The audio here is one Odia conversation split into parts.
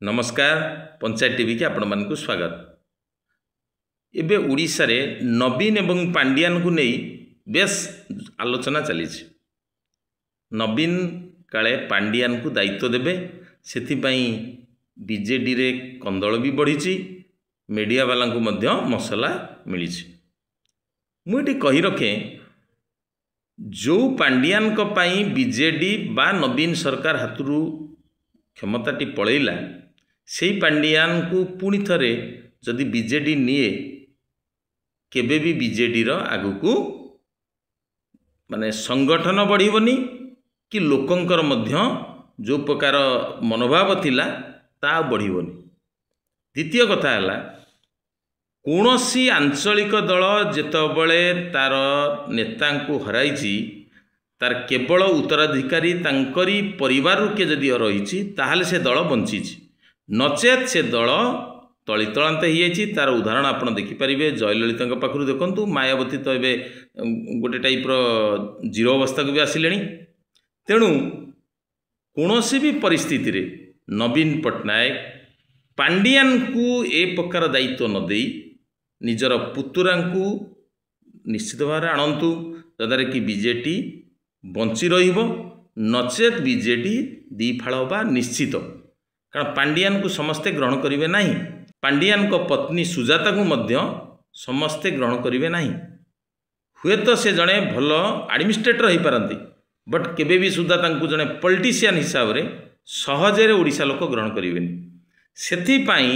ନମସ୍କାର, ପଞ୍ଚାୟତ ଟିଭିକି ଆପଣମାନଙ୍କୁ ସ୍ୱାଗତ। ଏବେ ଓଡ଼ିଶାରେ ନବୀନ ଏବଂ ପାଣ୍ଡିଆନକୁ ନେଇ ବେଶ ଆଲୋଚନା ଚାଲିଛି। ନବୀନ କାଳେ ପାଣ୍ଡିଆନକୁ ଦାୟିତ୍ୱ ଦେବେ, ସେଥିପାଇଁ ବିଜେଡ଼ିରେ କନ୍ଦଳ ବି ବଢ଼ିଛି, ମିଡ଼ିଆବାଲାଙ୍କୁ ମଧ୍ୟ ମସଲା ମିଳିଛି। ମୁଁ ଏଠି କହି ରଖେ, ଯେଉଁ ପାଣ୍ଡିଆନଙ୍କ ପାଇଁ ବିଜେଡ଼ି ବା ନବୀନ ସରକାର ହାତରୁ କ୍ଷମତାଟି ପଳେଇଲା, ସେଇ ପାଣ୍ଡିଆନକୁ ପୁଣି ଥରେ ଯଦି ବିଜେଡ଼ି ନିଏ, କେବେ ବି ବିଜେଡ଼ିର ଆଗକୁ ମାନେ ସଂଗଠନ ବଢ଼ିବନି କି ଲୋକଙ୍କର ମଧ୍ୟ ଯେଉଁ ପ୍ରକାର ମନୋଭାବ ଥିଲା ତା ବଢ଼ିବନି। ଦ୍ୱିତୀୟ କଥା ହେଲା, କୌଣସି ଆଞ୍ଚଳିକ ଦଳ ଯେତେବେଳେ ତାର ନେତାଙ୍କୁ ହରାଇଛି, ତାର କେବଳ ଉତ୍ତରାଧିକାରୀ ତାଙ୍କରି ପରିବାରରୁ କିଏ ଯଦି ରହିଛି, ତାହେଲେ ସେ ଦଳ ବଞ୍ଚିଛି, ନଚେତ୍ ସେ ଦଳ ତଳିତଳାନ୍ତ ହେଇଯାଇଛି। ତାର ଉଦାହରଣ ଆପଣ ଦେଖିପାରିବେ ଜୟଲଳିତାଙ୍କ ପାଖରୁ ଦେଖନ୍ତୁ, ମାୟାବତୀ ତ ଏବେ ଗୋଟେ ଟାଇପ୍ର ଜିରୋ ଅବସ୍ଥାକୁ ବି ଆସିଲେଣି। ତେଣୁ କୌଣସି ବି ପରିସ୍ଥିତିରେ ନବୀନ ପଟ୍ଟନାୟକ ପାଣ୍ଡିଆନକୁ ଏ ପ୍ରକାର ଦାୟିତ୍ୱ ନ ଦେଇ ନିଜର ପୁତୁରାଙ୍କୁ ନିଶ୍ଚିତ ଭାବରେ ଆଣନ୍ତୁ, ଯଦ୍ୱାରା କି ବିଜେଡ଼ି ବଞ୍ଚି ରହିବ, ନଚେତ୍ ବିଜେଡ଼ି ଦୁଇ ଫାଳ ହେବା ନିଶ୍ଚିତ। କାରଣ ପାଣ୍ଡିଆନକୁ ସମସ୍ତେ ଗ୍ରହଣ କରିବେ ନାହିଁ, ପାଣ୍ଡିଆନଙ୍କ ପତ୍ନୀ ସୁଜାତାକୁ ମଧ୍ୟ ସମସ୍ତେ ଗ୍ରହଣ କରିବେ ନାହିଁ। ହୁଏତ ସେ ଜଣେ ଭଲ ଆଡ଼ମିନିଷ୍ଟ୍ରେଟର ହୋଇପାରନ୍ତି, ବଟ୍ କେବେ ବି ସୁଦ୍ଧା ତାଙ୍କୁ ଜଣେ ପଲିଟିସିଆନ୍ ହିସାବରେ ସହଜରେ ଓଡ଼ିଶା ଲୋକ ଗ୍ରହଣ କରିବେନି। ସେଥିପାଇଁ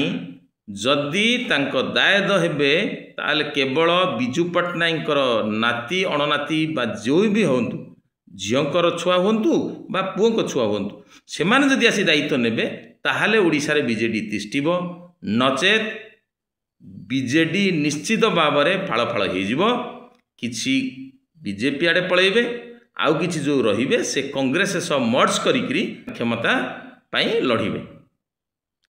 ଯଦି ତାଙ୍କ ଦାୟଦ ହେବେ, ତାହେଲେ କେବଳ ବିଜୁ ପଟ୍ଟନାୟକଙ୍କର ନାତି, ଅଣନାତି ବା ଯେଉଁ ବି ହୁଅନ୍ତୁ, ଝିଅଙ୍କର ଛୁଆ ହୁଅନ୍ତୁ ବା ପୁଅଙ୍କ ଛୁଆ ହୁଅନ୍ତୁ, ସେମାନେ ଯଦି ଆସି ଦାୟିତ୍ୱ ନେବେ ତାହେଲେ ଓଡ଼ିଶାରେ ବିଜେଡ଼ି ତିଷ୍ଠିବ, ନଚେତ୍ ବିଜେଡ଼ି ନିଶ୍ଚିତ ଭାବରେ ଫାଳ ଫାଳ ହେଇଯିବ। କିଛି ବିଜେପି ଆଡ଼େ ପଳେଇବେ, ଆଉ କିଛି ଯେଉଁ ରହିବେ ସେ କଂଗ୍ରେସ ସହ ମର୍ଜ କରିକିରି କ୍ଷମତା ପାଇଁ ଲଢ଼ିବେ।